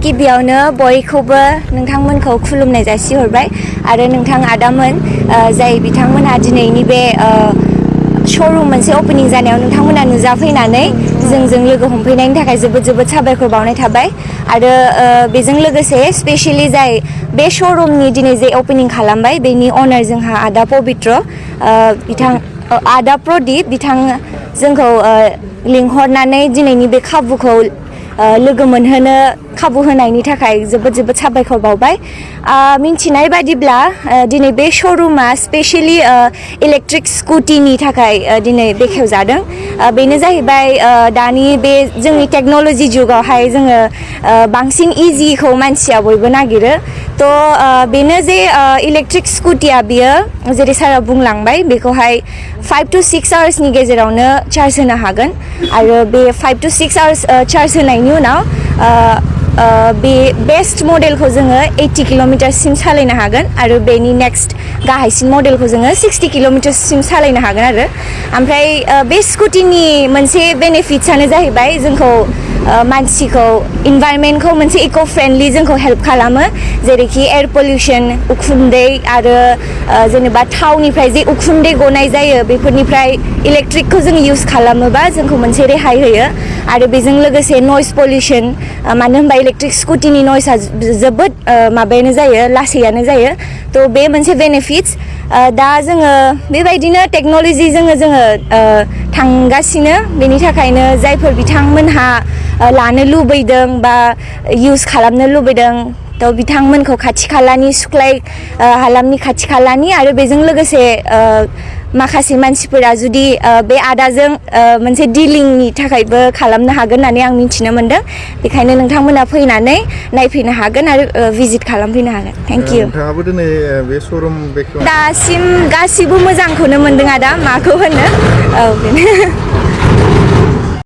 गिबियावनो बयखौबो नोंथांमोनखौ खुलुमनाय जासिहरबाय आरो नोंथां आदामोन जाय बिथांमोनहा दिनैनि बे श'रुम मोनसे ओपनिं जानायाव नोंथांमोना नुजाफैनानै जोंजों लोगो हमफैनायनि थाखाय जोबोद जोबोद साबायखर बावनाय थाबाय आरो बेजों लोगोसे स्पेशली जाय बे श'रुमनि दिनै जे ओपनिं खालामबाय बेनि अनार जोंहा आदा पबित्र बिथां आदा प्रदीप बिथां जोंखौ लिंहरनानै दिनैनि बे खाबुखौ लोगो मोनहोनो खाबु होनायनि थाखाय जोबोद जोबोद साबायखर बावबाय मिन्थिनाय बादिब्ला दिनै बे श'रुमा स्पेशली इलेक्ट्रिक स्कुटिनि थाखाय दिनै बेखेवजादों बेनो जाहैबाय दानि बे जोंनि टेक्न'लजि जुगावहाय जोङो बांसिन इजिखौ मानसिया बयबो नागिरो थ' बेनो जे इलेक्ट्रिक स्कुटिया बियो जेरै सारा बुंलांबाय बेखौहाय 5 to 6 आवार्सनि गेजेरावनो चार्ज होनो हागोन आरो बे 5 to 6 आवार्स चार्ज होनायनि उनाव बे बेस्ट मडेलखौ जोङो 80 किल'मिटारसिम सालायनो हागोन आरो बेनि नेक्स्ट गाहायसिन मडेलखौ जोङो 60 किल'मिटारसिम सालायनो हागोन आरो ओमफ्राय बे स्कुटिनि मोनसे बेनिफिट्सआनो जाहैबाय जोंखौ मानसिखौ इनभाइरनमेन्टखौ मोनसे इक' फ्रेन्डलि जोंखौ हेल्प खालामो जेरैखि एयार पलिउसन उखुन्दै आरो जेनेबा थावनिफ्राय जे उखुन्दै गनाय जायो बेफोरनिफ्राय इलेक्ट्रिकखौ जों इउज खालामोबा जोंखौ मोनसे रेहाय होयो आरो बेजों लोगोसे नयस पलिउसन मानो होनबा इलेक्ट्रिक स्कुटिनि नयसआ जोबोद माबायानो जायो लासैयानो जायो थ' बे मोनसे बेनिफिट्स दा जोङो बेबायदिनो टेक्न'लजिजों जोङो थांगासिनो बेनि थाखायनो जायफोर बिथांमोनहा लानो लुबैदों बा इउज खालामनो लुबैदों थ' बिथांमोनखौ खाथि खालानि सुख्लाय हालामनि खाथि खालानि आरो बेजों लोगोसे माखासे मानसिफोरा जुदि बे आदाजों मोनसे डिलिंनि थाखायबो खालामनो हागोन होननानै आं मिथिनो मोनदों बेखायनो नोंथांमोना फैनानै नायफैनो हागोन आरो भिजिट खालामफैनो हागोन थेंक इउ नोंथाङाबो दिनै बे श'रुम बेखौ दासिम गासिबो मोजांखौनो मोनदों आदा माखौ होनो औ बेनो